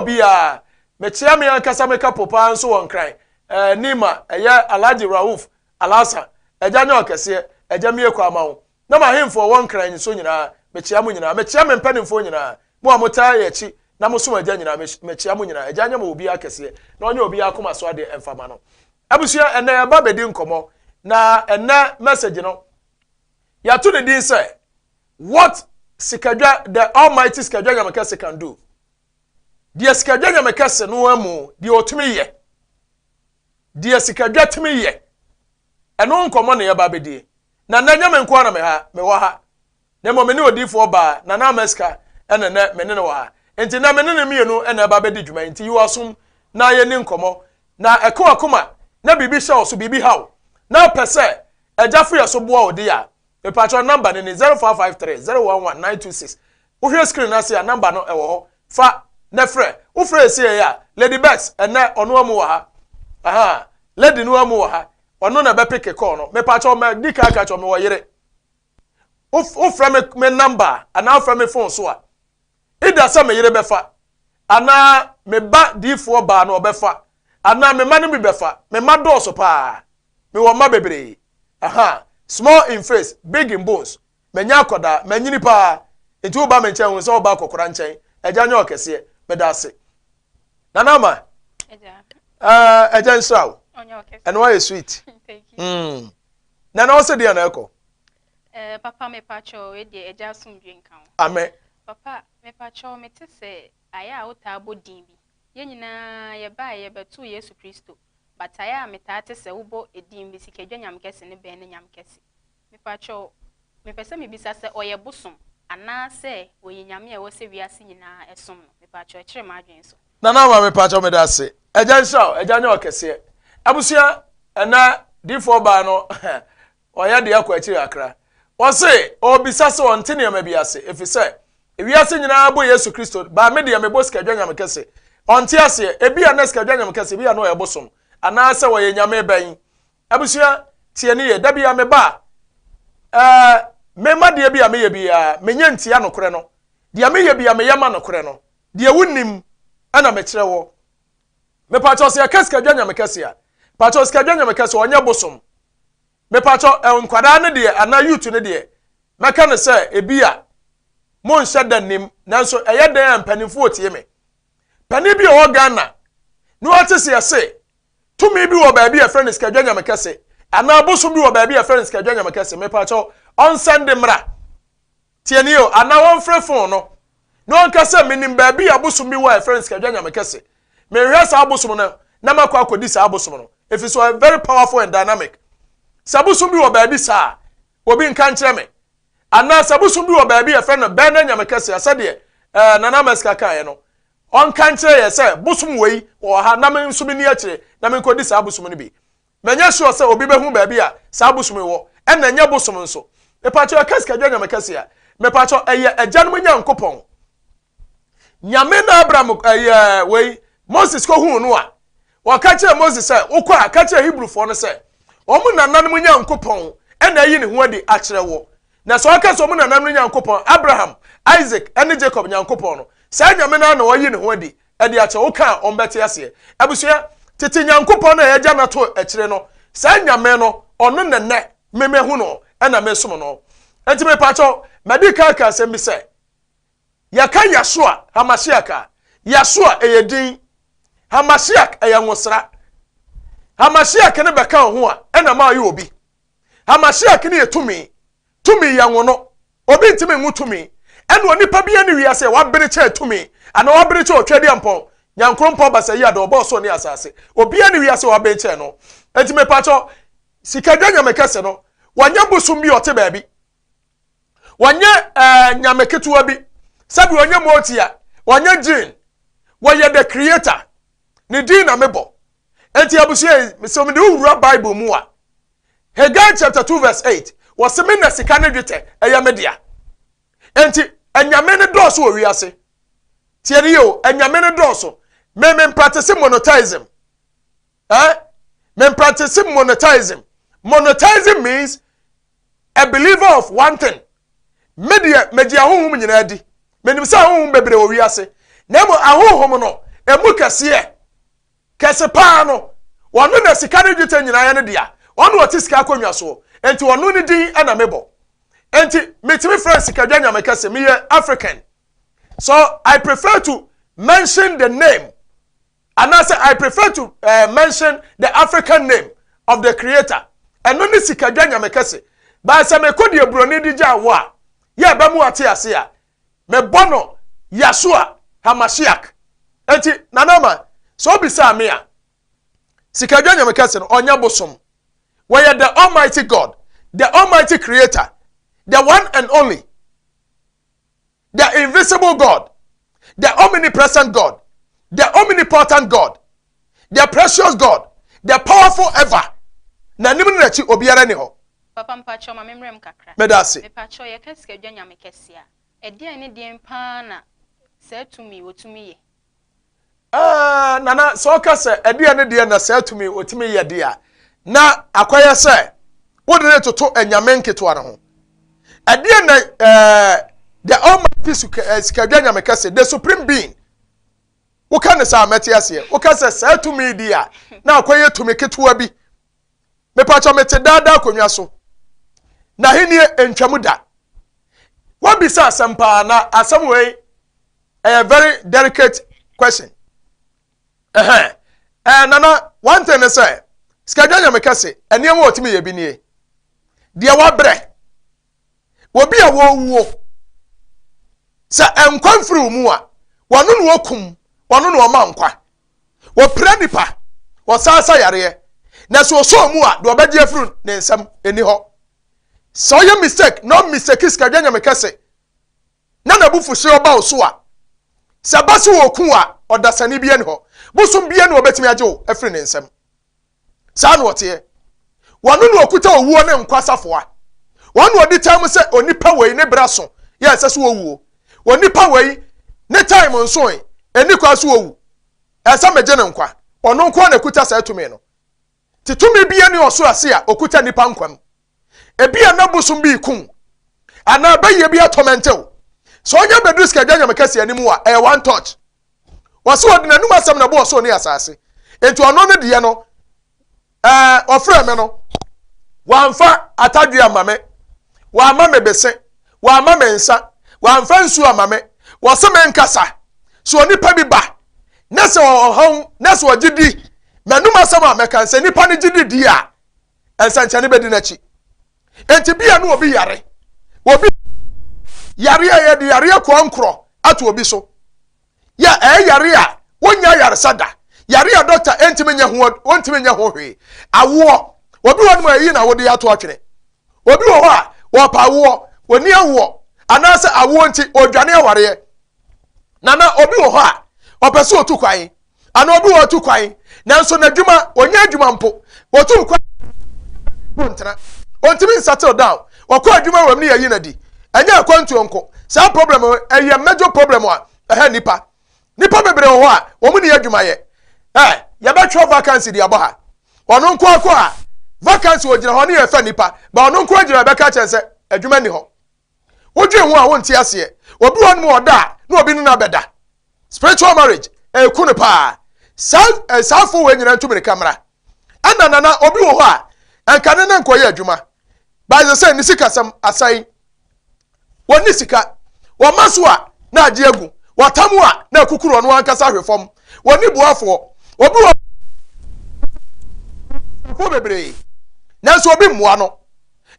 Obiara. Mekyea me ankasa me kapo paa nso wɔ Nkran, eh, Nima, ɛyɛ Alhaji Rauf Alhassan, Agya nyɛ ɔkɛseɛ, Agya mmue kwan ma wo. Na m'ahemfo a wɔwɔ Nkran nso nyinaa, mekyea mo nyinaa. Mekyea me mpanimfoɔ nyinaa, mo a motaa yɛn akyi na mosom Agya nyinaa, mekyea mo nyinaa. Agya nyɛ mo obiara kɛseɛ, na ɔnyɛ obiara akoma so adeɛ mfa ma no. Abusua, ɛnnɛ yɛba bɛdi nkɔmmɔ, na ɛnnɛ message no, yɛato ne din sɛ, What Sikadwa, the Almighty Sikadwa Nyamekɛse Can Do. Deɛ sikadwa nyame kɛse no ara mu deɛ ɔtumi yɛ. Deɛ sikadwa tumi yɛ. Ɛno nkɔmmɔ na yɛba abɛdie. Na nnɛ nyɛ me nko ara na me ha, mewɔ ha. Na mmom me ne odiyifoɔ baa Nana Amaska ɛna nnɛ me ne no wɔ ha. Nti nnɛ me ne no mmienu ɛna ɛba abɛdi dwuma yi. Nti yi w'asom na yɛnni nkɔmmɔ. Na ɛka w'akoma na biribi hyɛ wo so, biribi ha wo, na wopɛ sɛ Agya Foyɛ so boa wo deɛ a, Mepakyɛw number no ni, 0553 011 926. Wohwɛ screen no ase a, number no ɛwɔ hɔ. Fa na frɛ. Wofrɛ esiei a, Lady Bex, ɛnnɛ ɔno amu wɔ ha. Ahaa, lady no amu wɔ ha. Ɔno na ɛbɛpeke call no. Mepakyɛw, madi kan aka akyerɛ wo, mewɔ yere. Wofrɛ me me number a, anaa wofrɛ me phone so a, either sɛ me yere bɛfa, anaa me ba diifoɔ baa no ɔbɛfa, anaa me mma no bi bɛfa. Me mma dɔɔso paa. Mewɔ mma bebree. Aha, small in face, big in bones. Manya akwadaa, manyini paa. Nti woba me nkyɛn, hu sɛ woba akɔkora nkyɛn. Agya nyɛ ɔkɛseɛ. Meda ase. Nana Ama, agya nhyira wo. Ɛno ayɛ sweet. Nana wo sɛ deɛ na ɛkɔ? Eh, papa mepakyɛw, wei deɛ agya asomdwe nka wo. Amen. Papa mepakyɛw, mete sɛ ayɛ a wotaa bɔ din bi. Yɛn nyinaa yɛbaeɛ yɛbɛtoo Yesu Kristo. But ayɛ a metaa te sɛ wobɔ edin bi Sikadwa Nyamekɛse ne bɛn ne Nyamekɛse? Mepakyɛw, mepɛ sɛ mebisa sɛ ɔyɛ bosom anaa sɛ ɔyɛ Nyame a ɛwɔ sɛ wiase nyinaa som no? Mepakyɛw, ɛkyere m'adwene so. Nana Ama mepakyɛw meda ase. Agya nhyira wo, Agya nyɛ ɔkɛseɛ. Abusua, ɛnɛ difoɔ baa no Ɔyɛ deɛ kɔ akyiri kakra. Ɔse ɔrebisa sɛ ɔnte nneɛma bi ase efisɛ ewiase nyinaa bɔ Yesu Kristo baa me deɛ mebɔ sikadwa nyame kɛse. Ɔnte aseɛ. Ebia na sikadwa nyame kɛse ebia na ɔyɛ bosom anaasɛ ɔyɛ nyame bɛn. Abusua tie ne yie. Da bia meba a ɛɛ mema deɛ bi a meyɛ biara menyɛ ntia nokorɛ no. Deɛ meyɛ bia meyɛ ma nokorɛ no. Deɛ wonim ɛna mekyerɛ wɔ. Mepakyɛw sɛ yɛka sikadwa nyame kɛse a, pakyɛw sikadwa nyame kɛse ɔnyɛ bosom. Mepakyɛw eh, nkwadaa no deɛ anaa youth no deɛ, mɛka no sɛ ebi a monhyɛ da nnim, nanso ɛyɛ dɛn a mpanimfoɔ tie me. Panin bi wɔ Ghana na wate sɛ yɛse tumi bi wɔ baabi a yɛfrɛ no sikadwa nyame kɛse anaa bosom bi wɔ baabi a yɛfrɛ no sikadwa nyame kɛse. Mepakyɛw ɔnsɛnde mmra. Tie nie o, anaa wɔmfrɛ fon no na ɔnka sɛ, Menim baabi a bosom bi wɔ a yɛfrɛ no Sikadwa Nyame Kɛse. Merehwɛ saa bosom no na makɔ akɔdi saa bosom no, ɛfiri sɛ ɔyɛ very powerful and dynamic. Sɛ bosom bi wɔ baabi saa a, obi nka nkyerɛ me. Anaa sɛ bosom bi wɔ baabi a yɛfrɛ no Bɛɛna Nyame Kɛse a, sɛdeɛ eh, Nana Amaska kaeɛ no, ɔnka nkyerɛ yɛ sɛ bosom wei wɔ ha na me nso menni akyire na menkɔdi saa bosom no bi. Menyɛ sure sɛ obi bɛhu baabi a saa bosom yi wɔ, ɛna ɛnyɛ bosom nso. Mepakyɛw ɛka sikadwa nyame kɛse a, mepakyɛw ɛyɛ agyanom Nyankopɔn. Nyame na Abraham ɛyɛ wei Moses kɔhuu no a, wɔka kyerɛ Moses sɛ wokɔ a ka kyerɛ Hebrewfoɔ no sɛ wɔn nananom Nyankopɔn ɛna ayi ne ho adi akyerɛ wɔ. Na sɛ ɔka sɛ wɔn nananom Nyankopɔn Abraham, Isaac ɛne Jacob Nyankopɔn no, saa Nyame no ara na ɔyi ne ho adi ɛde akyɛ wo ka a wɔbɛte aseɛ. Abusua, tete Nyankopɔn no a yɛagya no ato akyire no, saa Nyame no, ɔno na nnɛ me mahu no ɛna mesom no. Enti mepakyɛw, madi kan aka asɛm bi sɛ, yɛka Yahshua HaMashiach a, Yahshua ɛyɛ din, HaMashiach ɛyɛ nwosra. HaMashiach no bɛka wo ho a, ɛna ma ɔyɛ obi. HaMashiach no yɛ tumi, Tumi yɛ nwono. Obi ntumi nwo tumi. Ɛna onipa biara nni wiase a wabere kyɛɛ tumi anaa wabere kyɛɛ Otwedeɛmpɔn, Nyankorompɔn Basayi a deɛ ɔbɔɔ soro ne asase. Obiara nni wiase a wabere kyɛɛ no. Enti mepakyɛw, Sikadwa Nyame kɛse no, wɔnyɛ bosom bi a ɔte baabi. Wɔnyɛ ɛɛ eh, nyame ketewa bi. Sɛbi wɔnyɛ motia, wɔnyɛ jinn. Wɔyɛ the creator. Ne din na mebɔ. Enti abusua yi, sɛ mede wo wura Bible mu a, Haggai chapter 2 verse 8, wɔse me na sika ne dwetɛ ɛyɛ me dea. Enti anyame no dɔɔso wɔ wiase. Tie ne yie o, anyame no dɔɔso. Me me mpractice monotheism. Eh? Me mpractice monotheism. Monotheism means a believer of one thing. Me deɛ, megye ahonhom nyinaa di. Menim sɛ ahonhom bebree wɔ wiase. Na mmom ahonhom no, Emu kɛseɛ, kɛse paa no, ɔno na sika ne dwetɛ nyinaa yɛ ne dea. Ɔno na ɔte sika akonnwa soɔ. Enti ɔno ne din na mebɔ. Enti metumi frɛ Sikadwa Nyame kɛse. Meyɛ African. So I prefer to mention the name anaasɛ I prefer to uh, mention the African name of the creator. Ɛno ne Sikadwa Nyame kɛse. Baa sɛ mekɔ deɛ buroni de gyaa wo a, yɛ ɛbɛmo ate ase a, mebɔ no Yahshua Hamashiach. Enti, Nana Ama, sɛ obisaa me a, Sikadwa Nyame kɛse no, ɔnyɛ bosom. Wɔyɛ the Almighty God, the Almighty Creator, the one and only, the invisible God, the omnipresent God, the omnipotent God, the precious God, the powerful ever. N'anim ne n'akyi obiara ni hɔ. Papa mpakyɛw ma me mmerɛ mu kakra. Meda ase. Mepakyɛw yɛka Sikadwa Nyame kɛse a, ɛdeɛn ne deɛn paa na saa tumi yi ɔtumi yɛ? Ɛɛ, Nana, sɛ ɔka sɛ ɛdeɛ ne deɛ na saa tumi ɔtumi yɛ deɛ a, na akɔyɛ sɛ wode ne toto anyame nketewa no ho. Ɛdeɛ na ɛɛ, the almighty Sikadwa Nyame kɛse, the supreme being, woka ne saa mɛte aseɛ. Woka sɛ saa tumi di a, na akɔyɛ tumi ketewa bi. Mepakyɛ mete daadaa akonnwa so. N'ahennie ntwam da. Wabisa asɛm paa na asɛm wei ɛyɛ very delicate question. Ɛhɛn. Ɛɛ nana one thing ne sɛ sikadwa nyame kɛse nneɛma a ɔtumi yɛ bi nie. Deɛ wabrɛ obi a wɔwuo sɛ nkwa mfiri wo mu a wɔno na wɔkum wɔno na ɔma nkwa. Wɔpira nipa, wɔsan sa yareɛ. Na sɛ ɔsɔ mu a, deɛ ɔbɛgye afiri ne nsam ɛni hɔ. Sɛ ɔyɛ mistake na ɔmistake sikadwa nyame kɛse na n'abufuhyeɛ ɔba wo so a, sɛ ɛba sɛ ɔku wo a, ɔdasani biara ni hɔ, bosom biara ni hɔ ɔbɛtumi agye wo afiri ne nsam. Saa na ɔteɛ. Wɔno na ɔkuta owuo ne nkwa safoa. Wɔn na ɔdi tam sɛ onipa wei ne berɛ so yɛ ɛsɛ sɛ ɔwuo. Onipa wei ne time nsoe, ɛni kwan so ɔwu. Ɛsɛ megye no nkwa. Ɔno nko ara na ɛkuta saa tumi no. Te tumi biara ni ɔsoro ase a ɔkuta nnipa nkwa mu. Ebia na bosom bi reku wo anaa bayie bi atɔmɛnte wo. Sɛ ɔnya bɛduru sikadwa nyame kɛseɛ anim a, ɛyɛ one touch. Wɔse ɔde n'anum asɛm na ɛbɔ ɔsoro ne asase. Enti ɔno ne deɛ no, ɛɛ ɔfrɛ me no, wamfa atadwe ama me, wamma me bese, wamma me nsa, wamfa nsuo ama me. Wɔse me nkasa. Sɛ onipa bi ba, na sɛ ɔhaw, na sɛ ɔgye di, m'anum asɛm a mɛka, sɛ nipa no gye di di a, nsɛnkyerɛnne bɛdi n'akyi. Enti bia na obi yare. Obi yare a yɛde yareɛ koankorɔ ato obi so. Yɛ ɛyɛ yare a wonnya ayaresa da. Yare a dɔkta ntumi nyɛ ho wɔntumi nyɛ ho hwee. Awoɔ. Obi wɔ nom a ɛyi na wode ato atwene. Obi wɔ hɔ a wɔpa awoɔ, wɔni awoɔ anaasɛ awoɔ nti ɔdwane awareɛ. Nana obi wɔ hɔ a ɔpɛ sɛ ɔtu kwan anaa obi wɔ ɔtu kwan nanso n'adwuma ɔnyɛ adwuma mpo ɔtu kwan mpo ntena ɔntumi nsettle down ɔkɔ adwuma wɔ mu ne yɛyi no adi ɛnyɛ akwantuo nko saa problem ɛyɛ major problem a ɛha nipa nipa bebree wɔ hɔ a wɔn ni adwuma yɛ ɛ yɛbɛtwerɛ vacancy de abɔ ha ɔno nko akɔ a vacancy ɔgyina hɔ ne yɛfɛ nipa ba ɔno nko agyina ɛbɛka kyɛn sɛ adwuma ni hɔ Wodwen ho a wonte aseɛ. Obi wɔ nom ɔda a na obi ne no abɛda. Spiritual marriage ɛku no paa. Saa eh, saa afo wei nyinaa ntu mirika mmra. Ɛna nana obi wɔ hɔ a ɛnka ne ne nkɔyɛ adwuma. Baayɛ sɛ ne sikasɛm asɛe. Wɔnni sika. Wɔma so a na agye agu. Wɔtam a na akukuru ɔno ankasa ahwe fam. Wɔnni boafoɔ. Obi wɔ foɔ bebree nanso obi mmoa no.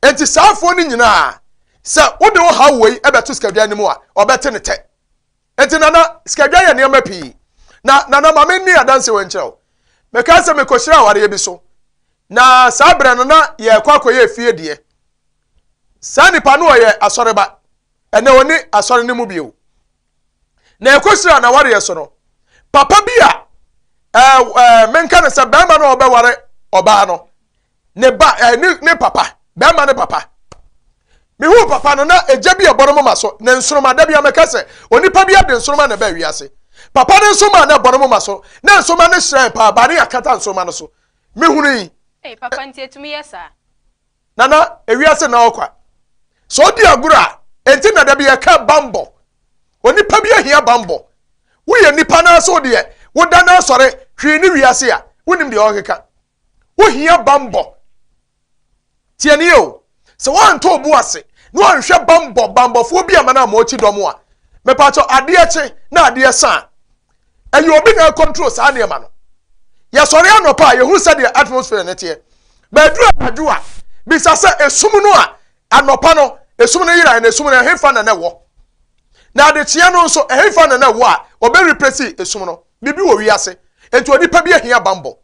Enti saa afoɔ no nyinaa Sɛ wode wo haw wei bɛto sikadwa anim a, ɔbɛte ne tɛ. Enti Nana, sikadwa yɛ nneɛma pii. Na Nana, ma menni adanse wei nkyerɛ wo. Mekae sɛ mekɔhyira awareɛ bi so. Na saa berɛ no na yɛrekɔ akɔyɛ efie deɛ. Saa nipa no ɔyɛ asɔreba. Ɛnɛ ɔnni asɔre no mu bio. Na yɛkɔhyira n'awareɛ so no, papa bi a ɛɛ ɛɛ menka no sɛ bɛrima no a ɔbɛware ɔbaa no, ne ba ɛɛ ne ne papa bɛrima ne papa mehu papa no na egya bi ɛbɔ no moma so ne nsoroma da bi amɛka sɛ onipa bi ade nsoroma na ɛbɛ wiase papa ne nsoroma na ɛbɔ no moma so na nsoroma no hyerɛn paa baane akata nsoroma no so mehunu yi. Hey, papa nti etumi yɛ saa. Nana ewiase na ɔkwa sɛ ɔdi agorɔ a enti na da bi yɛka bambɔ onipa bi ahia bambɔ woyɛ nipa naa so deɛ Woda no asɔre hwee ne wiase a, wonim deɛ ɔrekeka. Wohia bambɔ. Tie nie o, sɛ woantɔ wo bo ase na woanhwɛ bambɔ bambɔfoɔ bi ama no amma ɔkyi dɔm a, mepakyɛ adeɛ kye na adeɛ sa a, ɛyɛ obi na ɛkɔntro saa nneɛma no. Yɛsɔre anɔpa a, yɛhu sɛdeɛ atmosphere no teɛ. Bɛduru anadwo a, bisa sɛ esum no a anɔpa no, esum no yerae no, esum no ɛhefa na na ɛwɔ? Na adekyeɛ no nso, ɛhefa na na ɛwɔ a ɔbɛreplesi esum no? Biribi wɔ wiase. Enti onipa bi ahia bambɔ.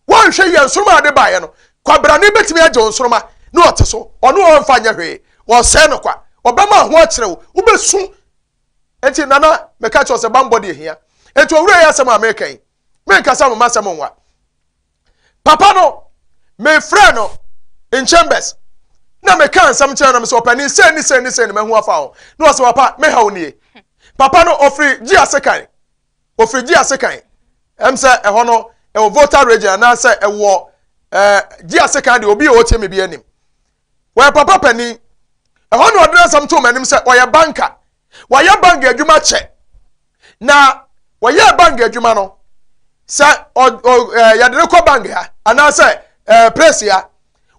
Woanhwɛ yie a, nsoromma a ade baeɛ no, kwabrane bɛtumi agye wo nsoromma na ɔte so. Ɔno ɔmfa nyɛ hwee. Ɔsɛe no kwa. Ɔbɛma ho akyerɛ wo. Wobɛsu. Enti Nana, meka kyerɛ wo sɛ bammɔ deɛ hia. Enti owura yi asɛm a meka yi, menkasa mo m'asɛm nwa. Papa no, mefrɛ no in chambers na meka nsɛm kyerɛ no sɛ ɔpanin sei ne sei ne sei ne mahu afa ho. Na ɔsɛ papa, me haw nie. Papa no, ɔfiri gye ase kan. Ofiri Gye Asekan, ɛm sɛ ɛhɔ no ɛwɔ Volta region anaasɛ ɛwɔ ɛɛ Gye Asekan deɛ obi a ɔtie me bi anim. Wɔyɛ papa panin. Ɛhɔ na ɔde n'asɛm too m'anim sɛ ɔyɛ banka. Wayɛ bank adwuma kyɛ. Na wɔyɛɛ bank adwuma no sɛ ɔ ɔ ɛɛ yɛde no kɔ bank ha anaasɛ ɛɛ place ha.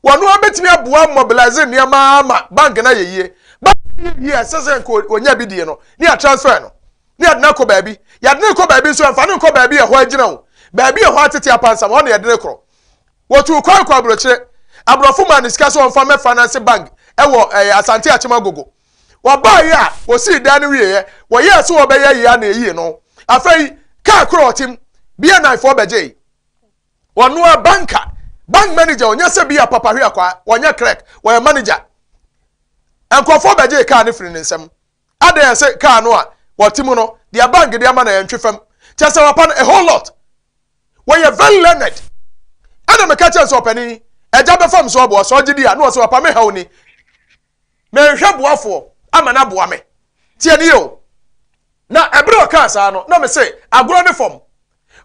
Wɔn a bɛtumi aboa mobilize nneɛma ama bank no ayɛ yie. Bank no yɛ yie a ɛsɛ sɛ nka onya bi die no ne yɛ transfer no. ne yɛde no akɔ baabi. Yɛde no rekɔ baabi nso, yɛmfa no nkɔ baabi a ɛhɔ agyina o. Baabi a ɛhɔ atete apansam, hɔ na yɛde no korɔ. Wɔtuu kwan kɔ aburokyire. Aborɔfo maa no sika sɛ ɔmfa mmɛ finance bank wɔ ɛɛ eh, Asante Akyem Agogo. Wɔbaeɛ a, wɔsii dan no wieeɛ. Wɔyɛɛ sɛ wɔbɛyɛ yie a na ɛyie no. Afei, kaa korɔ ɔtem, BNI foɔ bɛgyee. Wɔno a banka, bank manager, ɔnyɛ sɛ bi a papa hwɛ akwa, wɔnyɛ clerk, wɔyɛ manager. Nkurɔfoɔ bɛgyee kaa no firi ne nsam. Adɛn ɛsɛ kaa no a wɔte mu no deɛ bank de ama no ɛntwe fam kyɛ sɛ wapa no a whole lot wɔyɛ very learned ɛna meka kyerɛ sɛ ɔpanin ɛgya bɛfam so aboa sɛ ɔgye di a na ɔsɛ wapa me haw ni mehwɛ boafoɔ ama no aboa me tie ne yɛ o na ɛberɛ ɔkaa saa no na me se agorɔ ne fam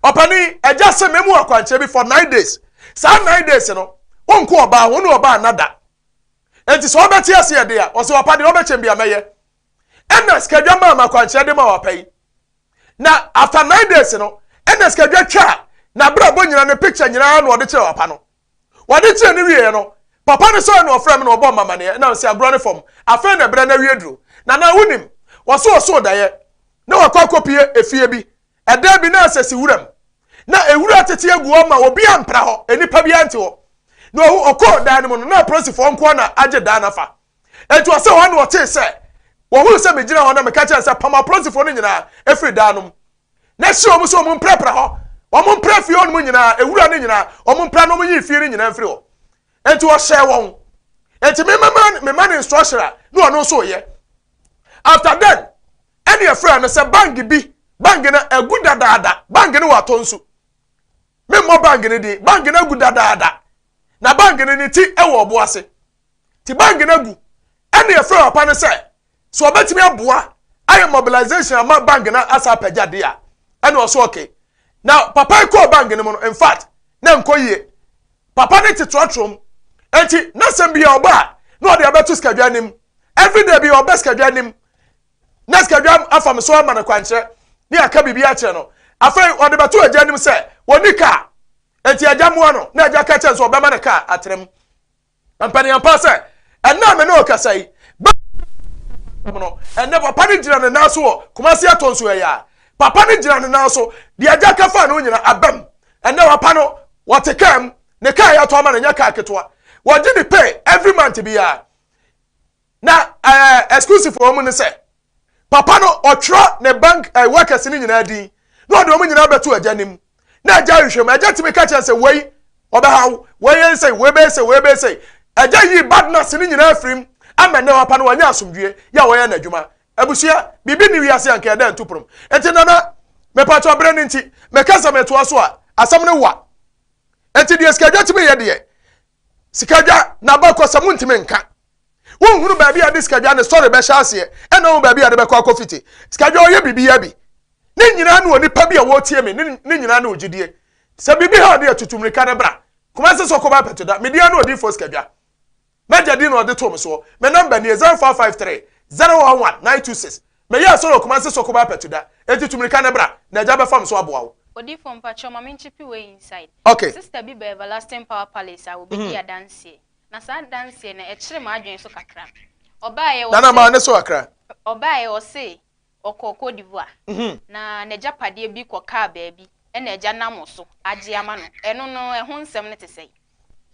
ɔpanin ɛgya sɛ memu akwankyerɛ bi for 9 days. Saa 9 days no wonko ɔbaa ho ne ɔbaa nada. Enti sɛ ɔbɛte aseɛ de a, ɔsɛ wapa deɛ ɔbɛkyɛm bi a mɛyɛ. Ɛna sikadwa maa ma akwankyerɛ de ma wapa yi. Na after 9 days no, ɛna sikadwa twa a n'abrabɔ nyinaa ne picture nyinaa na ɔde kyerɛ wapa no. Wɔde kyerɛ no wieɛ no, papa no sɔre na ɔfrɛ me na ɔbɔ mmamaneɛ na ɔsɛ agorɔ ne fam. Afei na ɛberɛ no awie duro. Na na wonim, wɔso ɔsoo daeɛ na wakɔ akɔpie efie bi. Ɛdan bi na asɛ si wuram. Na ewura tete agu hɔ ma obi ampra hɔ, nnipa bi ante hɔ. Na ɔhu ɔkɔɔ dan no mu no, na apolisifoɔ nko na agye dan no afa. Enti ɔsɛ hɔ na ɔtee sɛ wɔhunu sɛ megyina hɔ na meka kyerɛ sɛ pam apolisifoɔ no nyinaa efiri dan no mu. Na hyɛ wɔn sɛ wɔn mprapra hɔ, wɔn mpra fie hɔ nom nyinaa, ewura no nyinaa, wɔn mpra na wɔn yi fie no nyinaa mfiri hɔ. Enti ɔhyɛɛ wɔn. Enti mema mema no instruction a na ɔno nso yɛ. After then, ɛne ɛfrɛ no sɛ bank bi, bank no agu dadaada, bank no wɔ atɔ nsu. Memmɔ bank no din, bank no agu dadaada. Na bank no ne ti wɔ ɔbo ase. Ti bank no agu. Ɛne ɛfrɛ papa no sɛ sɛ ɔbɛtumi aboa ayɛ mobilization ama bank no asa apagya de a, ɛne ɔso okay. Na papa yi kɔɔ bank no mu no, in fact, na nkɔ yie. Papa no te trɔtrɔ mu. Enti n'asɛm bi a ɔba a na ɔde abɛto sikadwa anim. Everyday bi ɔbɛ sikadwa anim. Na sikadwa afa me so ama no kwankyerɛ ne aka biribi akyerɛ no. Afei ɔde bɛto agya anim sɛ wɔni kaa. Enti agya mmoa no na agya ka kyerɛ no sɛ ɔbɛma no kaa atena mu. Mpanyinpa sɛ ɛnna a me ne ɔkasa yi bɛ no ɛnɛ papa no gyina ne nan so wɔ Kumasi atɔ nso ɛyɛ a papa no gyina ne nan so deɛ agya ka fa no nyina abam. Ɛnɛ papa no wɔte kaa mu, ne kaa yɛatɔ ama no nyɛ kaa ketewa, wɔgye ne pay every month biara. Na exclusive wɔ mu ne sɛ papa no ɔtwerɛ ne bank workers no nyinaa din na ɔde wɔn nyinaa bɛto agya nim na agya hwehwɛ mu. Agya tumi ka kyerɛ sɛ wei ɔbɛhaw wei yɛ nsɛn, wei bɛyɛ sɛ, wei bɛyɛ sɛ. Agya yi badness no nyinaa firim ama nnɛ papa no wanya asomdwie yɛ a wɔyɛ n'adwuma. Abusua, biribi ne wiase anka ɛda nto ponom. Nti nana mepatɔ berɛ no nti meka sɛ metoa so a asɛm no wa. Nti deɛ sikadwa tumi yɛ deɛ sikadwa n'abakɔsɛm ntumi nka. Wonhunu baabi a de sikadwa ne sɔre bɛhyɛ aseɛ ɛna wohu baabi a de bɛkɔ akɔfiti. Sikadwa ɔyɛ biribiara bi. Ne nyinaa ne onipa bi a wɔretie me ne nyinaa ne ogyidie. Sɛ biribi ha ɔde atutu mmirika ne bra. Kumase sɛ ɔkɔba apɛto da. Media ne odiyifoɔ sikadwa. M'agya din na ɔde too me soɔ. Me nɔmba nie, 0553 011 926. Meyɛ asɔre wɔ Kumase sɛ ɔkɔba apɛto da. Enti tu mmirika ne bra na agya bɛfa me so aboa wo. Odiyifoɔ mpakyɛw ma menchipi wei inside. Okay. Sister bi ba Everlasting Power Palace a obedi adanseɛ. Na saa adanseɛ no ɛkyere m'adwene so kakra. Ɔbaeɛ Nana maa ne so kakra. Ɔbaeɛ ɔse ɔkɔɔ Cote d'Ivoire na n'agyapadeɛ bi kɔkaa baabi ɛna agya nam so agye ama no. Ɛno no ɛho nsɛm no te sɛn?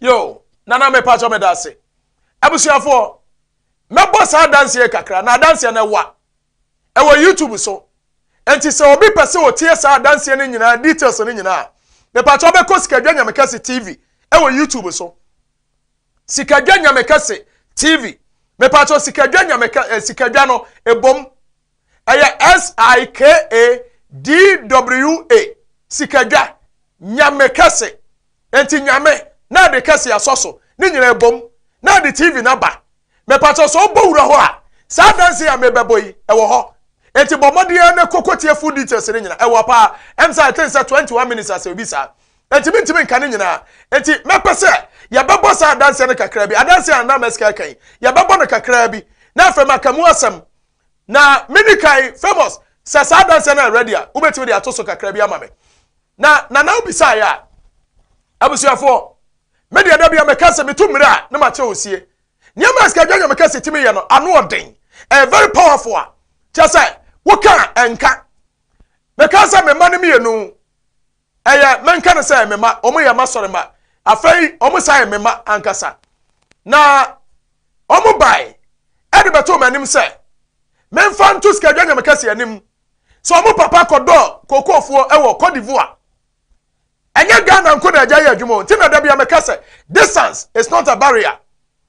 Yoo Nana mepakyɛw meda ase. Abusuafoɔ mɛbɔ saa adanseɛ kakra na adanseɛ no ɛwa. Ɛwɔ YouTube so. Enti sɛ obi pɛ sɛ otie saa adanseɛ no nyinaa, details no nyinaa a, mepakyɛ wobɛkɔ Sikadwa Nyamekɛse TV ɛwɔ YouTube so. Sikadwa Nyamekɛse TV. Mepakyɛ Sikadwa Nyamekɛ eh, Sikadwa no ebom. Ɛyɛ S I K A D W A. Sikadwa Nyamekɛse. Enti Nyame na ade kɛse asɔ so ne nyinaa ebom na ade TV no aba. Mepakyɛw sɛ wobɔ wura hɔ a, saa adanse yi a merebɛbɔ yi, ɛwɔ hɔ. Enti bɔ mmɔden ara na kɔ kɔtie full details no nyinaa. Ɛwɔ paa. Ɛm sɛ I think sɛ 21 minutes asɛ obi saa. Enti mentumi nka ne nyinaa. Enti mɛpɛ sɛ yɛbɛbɔ saa adanseɛ no kakraa bi. Adanseɛ a na Mɛsika reka yi, yɛbɛbɔ no kakraa bi. Na afei maka mu asɛm. Na medi kan, Famous, sɛ saa adanseɛ no ayɛ ready a, wobɛtumi de ato so kakraa bi ama me. Na Nana wobisaeɛ a, abusuafoɔ, Me deɛ da bia meka sɛ metu mmerɛ a na makyerɛ osie. Nneɛma a sikadwa nyame kɛse tumi yɛ no ano ɔden. Ɛyɛ very powerful a kyerɛ sɛ woka a ɛnka. Meka sɛ me mma no mmienu ɛyɛ menka no sɛ me mma wɔn yɛ m'asɔre mma. Afei wɔn san yɛ me mma ankasa. Na wɔn bae ɛde bɛtoo m'anim sɛ memfa nto sikadwa nyame kɛse anim sɛ wɔn papa kɔdɔɔ kookoofoɔ wɔ Cote d'Ivoire. Ɛnyɛ Ghana nko na agya yɛ adwuma o, nti na da bia meka sɛ distance is not a barrier.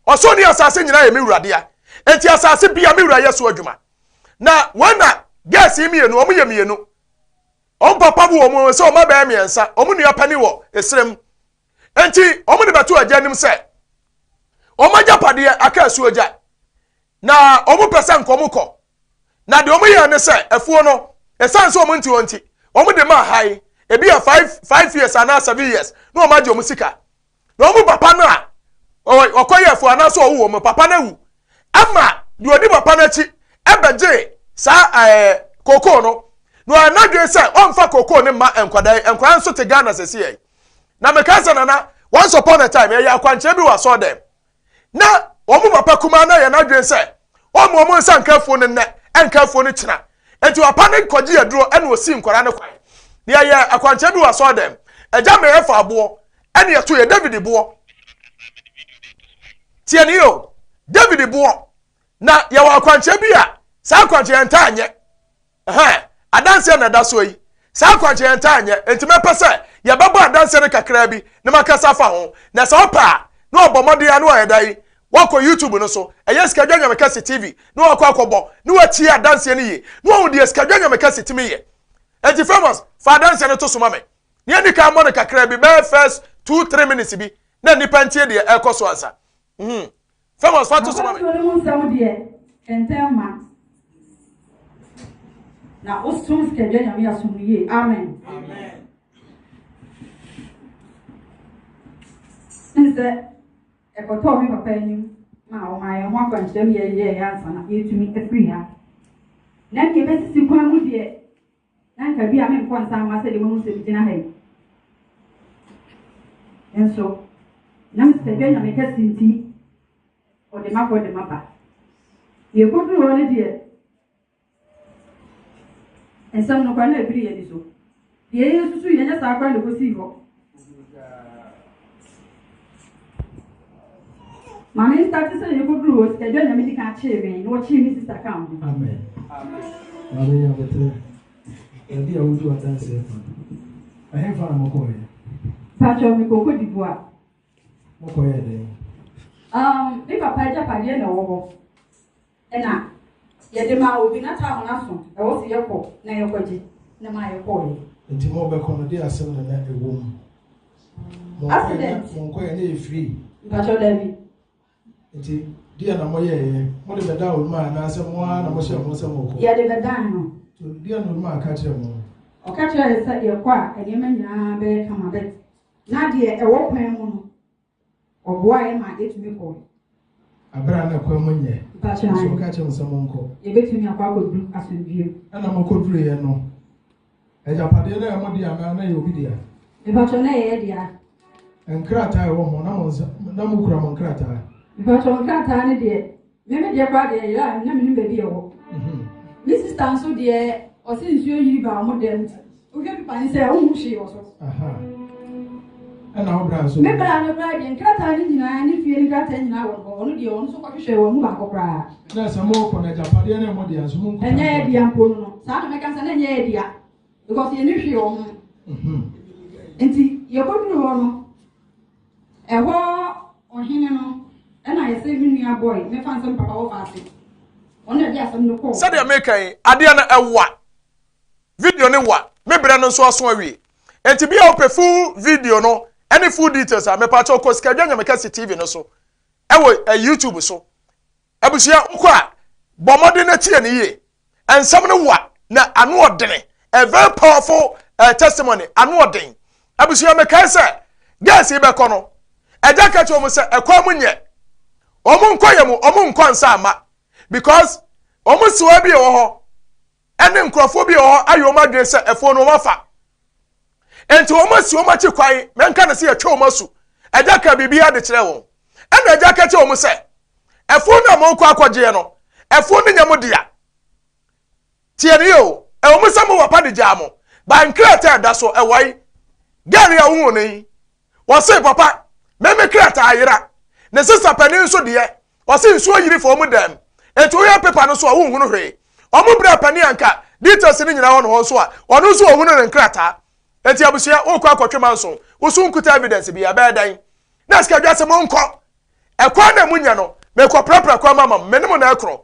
Ɔsoro ne asase nyinaa yɛ me wura dea, nti asase bia me wura yɛ so adwuma. Na wɔn na girls yi mmienu, wɔn yɛ mmienu. Wɔn papa bu wɔn sɛ wɔn abɛyɛ mmiɛnsa, wɔn nua panin wɔ esrem. Nti wɔn de bɛto agya anim sɛ wɔn agyapadeɛ aka asuo gya. Na wɔn pɛ sɛ nka wɔn kɔ. Na deɛ wɔn yɛɛ ne sɛ afuo no, ɛsiane sɛ wɔn nti wɔn nti, wɔn de maa hae, ebi yɛ five years anaa 7 years, na wɔn agye wɔn sika. Na wɔn papa no a ɔkɔ yɛ afuo anaasɛ ɔwo wɔn papa no awu, ama deɛ ɔdi papa no akyi ɛbɛgye saa kookoo no. Na ɔyɛ n'adwene sɛ ɔmfa kookoo no mma nkwadaa yi, nkwadaa nso te Ghana sɛsi yɛ. Na meka sɛ Nana, once upon a time, yɛyɛ akwankyerɛ bi wɔ asɔɔdɛm. Na wɔn papa kumaa no ayɛ n'adwene sɛ ɔmma wɔn nsa nka afuo no nnɛ, ɛnka afuo no kyena. Enti papa no kɔgye aduro ɛna ɔsii nkwadaa no kwan. Na yɛyɛ akwankyerɛ bi wɔ asɔɔdɛm. Agya ma yɛfa aboɔ ɛna yɛto yɛ David boɔ. Tie ne o, David boɔ. Na yɛwɔ akwankyerɛ bi a saa akwankyerɛ yɛn ntaa nyɛ. Ɛhɛn, adanseɛ na ɛda soɔ yi. Saa akwankyerɛ yɛn ntaa nyɛ, enti mɛpɛ sɛ yɛbɛbɔ adanseɛ no kakraa bi na makasa afa ho. Na sɛ wopɛ a, na wabɔ mmɔden ara na wayɛ dɛn? Wakɔ YouTube no so, ɛyɛ Sikadwa Nyame Kɛse TV, na wakɔ akɔbɔ, na watie adanseɛ no yie, na wahu deɛ Sikadwa Nyame Kɛse tumi yɛ. Enti Famous, fa adanseɛ no to so ma me. Na yɛnni kan mmɔ no kakraa bi, bɛyɛ first 2, 3 minutes bi, na nnipa ntie deɛ ɛrekɔ so ansa. Famous, fa to so ma me. Akwantuo no mu nsɛm deɛ, kɛntɛn ma. Na wosom sikadwa Nyame asom no yie. Amen. Nsɛ ɛkɔtɔɔ me papa anim ma ɔmaa yɛn ho akwankyerɛ mu yɛyɛɛ yɛ ansa na yɛtumi afiri ha. Na nea ɛbɛsisi kwan mu deɛ, na nka bi a menkɔ nsa mma sɛdeɛ mahu sɛ megyina ha yi. Nso, nam sikadwa Nyame kɛse nti, ɔde makɔ de maba. Yɛkɔduru hɔ no deɛ, nsɛm no koraa na ɛbiri yɛn ani so. Deɛ yɛsusu yɛnyɛ saa koraa na ɛkɔsii hɔ. Maame nsa te sɛ yɛkɔduru hɔ, sikadwa Nyame di kan kyee me na ɔkyee me sister ka ho. Amen. Maame nya abotire. Baabi a wodi w'adanseɛ fa no, ɛhefa na mokɔɔeɛ? Pakyɛ mekɔ Cote d'Ivoire. Mokɔyɛɛ dɛn? Me papa agyapadeɛ na ɛwɔ hɔ. Ɛna yɛde maa obi na tam no aso, ɛwɔ sɛ yɛkɔ na yɛkɔgye na maa yɛkɔɔeɛ. Nti mobɛkɔ no, de asɛm na na ɛwɔ mu? Accident. Monkɔyɛ ne yɛ free? Mpakyɛ daabi. Nti deɛ na moyɛɛyɛ? Mode bɛda oluma anaasɛ mo ara na mohyɛ mo sɛ mokɔ? Yɛde bɛdan no. Deɛ na oluma aka kyerɛ mo? Ɔka kyerɛ yɛ sɛ yɛkɔ a nneɛma nyinaa bɛyɛ kama bɛ na deɛ ɛwɔ kwan mu no ɔboa yɛ ma yɛtumi kɔ. Abere a na kwan mu nyɛ. Mpakyɛ. So ɔka kyerɛ mo sɛ monkɔ. Yɛbɛtumi akɔ akɔduru asomdwie mu. Ɛna mokɔduruiɛ no? Agyapadeɛ no yɛ mo dea anaa na ɛyɛ obi dea? Mepakyɛw na ɛyɛ yɛ dea. Nkrataa a ɛwɔ ho na mo nsa na mo kura mo nkrataa? Mepakyɛw nkrataa no deɛ me me deɛ koraa deɛ yera a na menim baabi ɛwɔ. Mhm. Me sista nso deɛ ɔse nsuo yiri baa ɔmo dɛm nti wohwɛ pipa ne sɛ wohu hwee wɔ so. Ɛna wo bra nso? Me bra no koraa deɛ nkrataa no nyinaa ne fie no nkrataa nyinaa wɔ hɔ ɔno deɛ ɔno nso kɔhwehwɛ wɔn mu baako koraa. Na sɛ mo kɔ no agyapadeɛ no ɛmo dea nso mo nkuta. Ɛnyɛ yɛ dea mpo no no saa na mɛka sɛ na ɛnyɛ yɛ dea because yɛn ni hwee wɔ ho. Mhm. Nti yɛkɔduru hɔ no ɛhɔ ɔhene no ɛna yɛsɛ me nua boy mɛfa nsɛm papa wɔ faase ɔno na ɛde asɛm no kɔɔ. Sɛdeɛ meka yi adeɛ no ɛwa video no wa me berɛ no nso aso awie nti bi a wopɛ full video no ɛne full details a mepakyɛw kɔ Sikadwa Nyamekɛse TV no so ɛwɔ eh, YouTube so Abusua, wokɔ a, bɔ mmɔden na tie no yie. Nsɛm no wa na ano ɔdene. A very powerful uh, testimony. Ano ɔden. Abusua, mekae sɛ girls yi bɛkɔ no, agya ka kyerɛ wɔn sɛ ɛkwan mu nyɛ. Wɔn nkɔ yɛ mu, wɔn nkɔ nsa ama. Because wɔn siwa bi wɔ hɔ, ɛne nkurɔfoɔ bi wɔ hɔ ayɛ wɔn adwene sɛ ɛfoɔ no wɔn afa. Nti wɔn asi wɔn akyi kwan, mɛnka no sɛ yɛtwa wɔn asu. Agya ka biribi ade kyerɛ wɔn. Ɛna agya ka kyerɛ wɔn sɛ, ɛfuo no a morekɔ akɔgyeɛ no, ɛfuo no nyɛ mo dea. Tie ne yɛ o, ɛwɔ mu sɛ mo papa de gyaa mo, ba nkrataa ɛda so ɛwɔ yi. Gɛri a wohu no yi, wɔse papa, meme krataa ayera. Ne sista panin nso deɛ, wɔse nsuo yiri fa wɔn dɛm. Enti woyɛ pepa no so a wonhunu hwee. Wɔn brɛ panin anka details no nyinaa wɔ ne hɔ nso a, ɔno nso ɔhunu ne nkrataa. Enti abusua, wokɔ akɔtwe manso, wo so nkuta evidence bi, ɛbɛyɛ dɛn? Na sikadwa sɛ monkɔ. Ɛkwan na munya no, mekɔprapra kwan ma ma me ne mo na ɛkorɔ.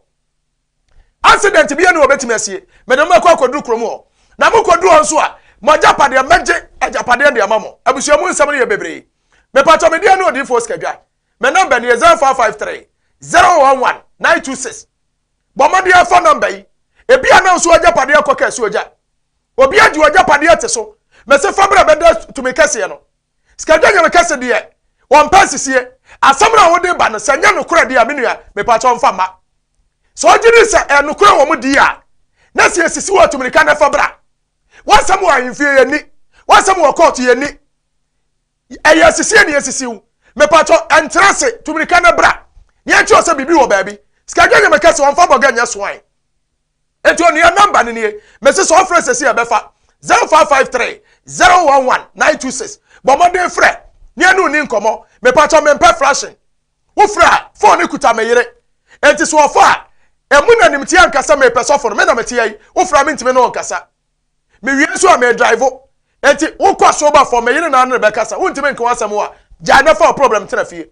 Accident bi ne wɔbɛtumi asie. Mede mo bɛkɔ akɔduru kurom hɔ. Na mokɔduru hɔ nso a, mo agyapadeɛ, mɛgye agyapadeɛ de ama mo. Abusua mu nsɛm no yɛ bebree. Mepatɔ me deɛ ne odiyifoɔ sikadwa. Me nɔmba nie 0553 011 926. Bɔ mmɔden afa nɔmba yi. Ebi a na nso agyapadeɛ kɔ kɛse ogya. Obi agye w'agyapadeɛ te so. Mese fa bra bɛda tumi kɛseɛ no. Sikadwa nyame kɛse deɛ wɔmpɛ nsisie. Asɛm no a wode ba no sɛ nyɛ nokorɛ deɛ a me nua mepakyɛw mfa mma. Sɛ ɔgye di sɛ ɛyɛ nokorɛ wɔn di a na sɛ yɛsisi wɔ atumirika na ɛfa bra. W'asɛm wɔ ahemfie yɛnni. W'asɛm wɔ kɔɔto yɛnni. Ɛyɛ asisie ne yɛsisi wo. Mepakyɛw ɛntra ase tumirika na bra. Na yɛnkyerɛ sɛ biribi wɔ baabi. Sikadwa nyame kɛse wɔmfa bɔga nyɛ soan. Enti onua namba no nie. Mese sɛ ɔfrɛ sɛsi a ɛbɛfa 0553 011 926. Bɔ mmɔden frɛ ne ɛne onni nkɔmmɔ. Mepakyɛw mempɛ flashing. Wofrɛ a, phone no kuta me yere. Enti sɛ ɔfa a, emu na nimteɛ anka sɛ mepɛ sɔfo no. Me na mete ha yi, wofrɛ a mentumi ne wo nkasa. Mewie nso a medrive. Enti wokɔ soro ba fam, me yere na ne bɛkasa. Wontumi nka w'asɛm a, gyae na fa wo problem tena fie.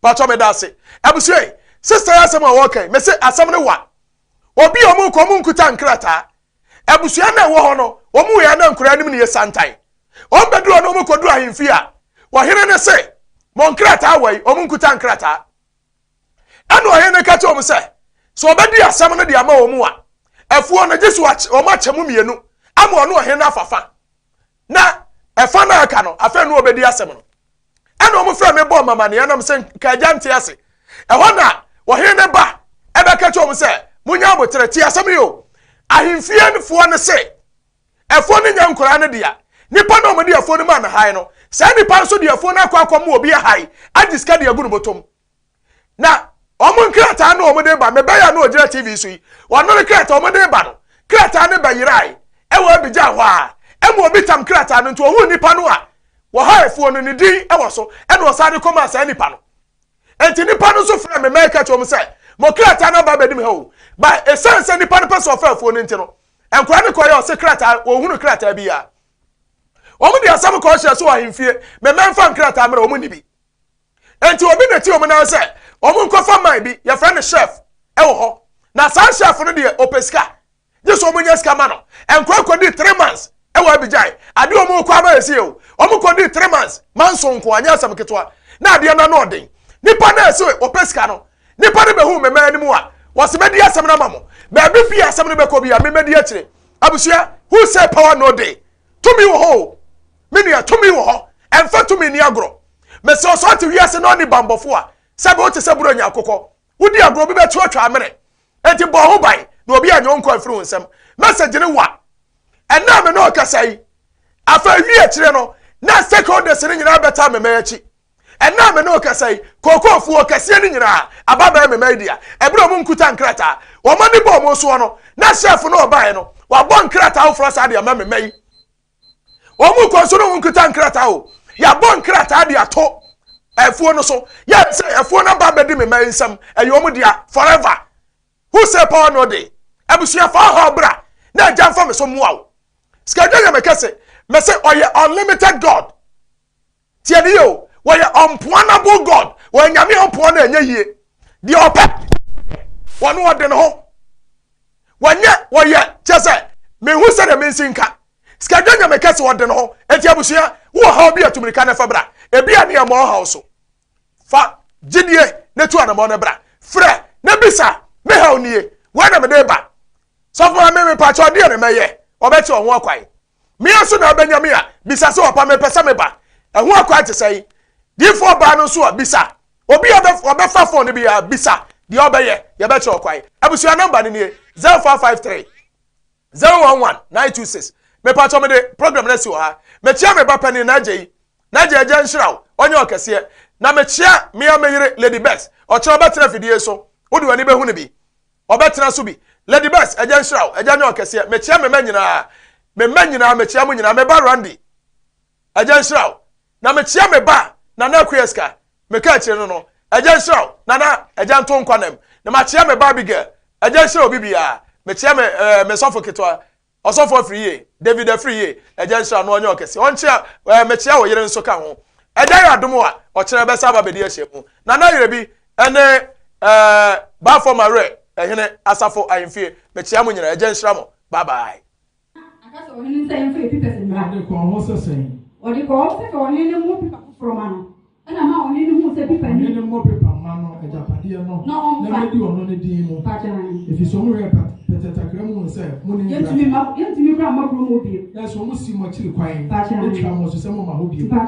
Pakyɛw meda ase. Abusua yi, sister yi asɛm a wɔka yi, mese asɛm no wa. Obi a wɔn kɔ wɔn nkuta nkrataa. Abusua na ɛwɔ hɔ no, wɔn wɔ yɛn nkura anim ne yɛ santan. Wɔn bɛduru hɔ no wɔn kɔduru ahemfie a, wɔhene no se, mo nkrataa wɔ yi, wɔn nkuta nkrataa. Ɛna ɔhene no ka kyerɛ wɔn sɛ, sɛ ɔbɛdi asɛm no de ama wɔn a, afuo no gye so wɔn akyɛ mu mmienu ama ɔno ɔhene no afa fa. Na ɛfa no aka no, afei no ɔbɛdi asɛm no. Ɛna wɔn frɛ me bɔɔ mamaneɛ nam sɛ nka agya nte ase. Ɛhɔ na ɔhene no ba ɛbɛka kyerɛ wɔn sɛ, munya aboterɛ, te asɛm yi o. Ahemfiefoɔ no se, afuo no nyɛ nkoraa no dea. Nipa na wɔde afuo no maa no hae no, saa nipa nso de afuo no akɔ akɔma obi ahae agye sika de agu no bɔtɔm. Na wɔn nkrataa no wɔn de ba, mebɛyɛ a na ɔgyina TV so yi, wɔn no krataa wɔn de ba no, krataa no bɛyerae ɛwɔ Abidjan hɔ a, ɛma obi tam krataa no nti ohun nipa no a wɔha afuo no ne din ɛwɔ so, ɛna ɔsan de kɔmaa saa nipa no. Enti nipa no nso frɛ me mɛka kyerɛ wɔn sɛ, mo krataa no aba abɛdi me ha o. Ba ɛsiane sɛ nipa no pɛ sɛ ɔfa afuo no nti no, nkwadaa no kɔyɛ ɔse krataa, wɔhunu krataa bi a. Wɔn de asɛm kɔɔ hyɛ so wɔ ahemfie, me mɛmfa nkrataa mmerɛ wɔn ni bi. Enti obi na ti wɔn nan sɛ wɔn nkɔfa man bi yɛfrɛ no chef ɛwɔ hɔ na saa chef no deɛ ɔpɛ sika gye sɛ wɔn nya sika ma no nkɔ kɔdi 3 months ɛwɔ Abidjan adeɛ wɔn kɔ ama esi o wɔn kɔdi 3 months manso nko anyɛ asɛm ketewa na adeɛ no ano ɔden nipa na ɛsɛ ɔpɛ sika no nipa no bɛhu mmɛmɛ anim a wɔsɛ mɛdi asɛm no ama mo baabi bi asɛm no bɛkɔ bi a mɛmɛdi akyire. Abusua, who say power no dey? Tumi wɔ hɔ o, me nua, tumi wɔ hɔ. Ɛmfa tumi ni agorɔ. Mesrɛ sɛ ɔte wiase na ɔne bambɔfo a, sɛbe wote sɛ Buronya akokɔ. Wodi agorɔ obi bɛto atwa amene. Enti bɔ ho ban na obi anyɛ wo nkwa amfiri wo nsam. Message no wa. Ɛnnɛ a me ne wo kasa yi, afei wi akyire no, na stakeholders no nyinaa bɛtaa me mma akyi. Ɛnnɛ a me ne wo kasa yi, kookoofuo kɛseɛ no nyinaa aba bɛyɛ me mma yi dea. Ɛberɛ a wɔn nkuta nkrataa, wɔn ani bɔ wɔn soɔ no, na chef no ɔbaeɛ no, wabɔ nkrataa foforɔ saa de ama me mma yi. Wɔn kɔ nso no wɔn nkuta nkrataa o. Yɛabɔ nkrataa de ato afuo no so. Yɛ sɛ afuo no aba abɛdi me mma yi nsam, ɛyɛ wɔn dea forever. Who say power no dey? Abusua fa ɔhaw bra na agya mfa me so mmoa wo. Sikadwa nyame kɛse, mese ɔyɛ unlimited God. Tie ne yie o, wɔyɛ unpoanable God. Wɔyɛ nyame a ɔmpoa no ɛnyɛ yie. Deɛ ɔpɛ, wɔno ɔde ne ho. Wɔnyɛ, wɔyɛ, kyɛ sɛ, mehu sɛdeɛ mensi nka. Sikadwa nyame kɛse ɔde ne ho. Enti abusua, wowɔ haw bi a tumirika na fa bra. Ebi a ne yɛ mmɔ ɔhaw so. Fa gyidie na tu anamɔ no bra. Frɛ na bisa, me haw nie, wei na mede ba. Sɔfo maame mepakyɛ ɔdeɛ na mɛyɛ, ɔbɛkyɛ ɔho akwan. Me nso na abɛnya me a, bisa sɛ ɔpa mepɛ sɛ meba. Ɛho akwan te sɛn? Diifoɔ baa no nso a, bisa. Obi a ɔbɛfa fon no biara, bisa deɛ ɔbɛyɛ, yɛbɛkyerɛ ɔkwan. Abusua nɔmba no nie, 0553 011 926. Mepakyɛ mede program no asi wɔ ha. Mekyia me ba panin Nagya yi. Nagya agya nhyira wo, ɔnyɛ ɔkɛseɛ. Na mekyia mea me yere Lady Bess. Ɔkyena ɔbɛtena afidie so. Wode w'ani bɛhu no bi. Ɔbɛtena so bi. Lady Bess, agya nhyira wo, agya nyɛ ɔkɛseɛ. Mekyia me mma nyinaa. Me mma nyinaa, mekyia mo nyinaa. Me ba Randy, agya nhyira wo. Na mekyia me ba Nana Akuaska, meka akyire no no. Agya nhyira wo. Nana, agya nto nkwa nam. Na makyia me ba Abigail, agya nhyira obi biara. Mekyia me, eh, me sɔfo ketewa, Ɔsɔfo Afriyie, David Afriyie, Agya nhyira no ɔnyɛ ɔkɛseɛ. Ɔnkyea ɛɛ mekyea wo yere nso ka ho. Agya yɛ adom a, ɔkyena bɛsa aba bɛdi ahyia mu. Nana Yerebi ɛne ɛɛ Bafo Mawerɛ Ɛhene Asafo Ahemfie, mekyea mo nyinaa. Agya nhyira mo. Bye bye. Aka sɛ ɔhene nsa yɛmfa yɛ pipɛs mmra. Ɔde kɔɔ hɔ sɛ sɛn? Ɔde kɔɔ hɔ sɛ ka ɔhene no mmɔ pipa foforɔ ma no. Ɛna maa ɔhene no huu sɛ pipa ni. Ɔhene no mmɔ pepa mma no agyapadeɛ no, Na ɔmfa. na mɛdi ɔno ne din mu. Mpakyɛ aane. Ɛfiri sɛ wɔhwɛɛ pɛtɛ takra mu hunuu sɛ monni Yɛntumi nkrataa. mma, yɛntumi koraa mma kurom hɔ bio. Nanso wɔsii mo akyiri kwan, Mpakyɛ aane. twaa mo asu sɛ momma hɔ bio. Mpakyɛ.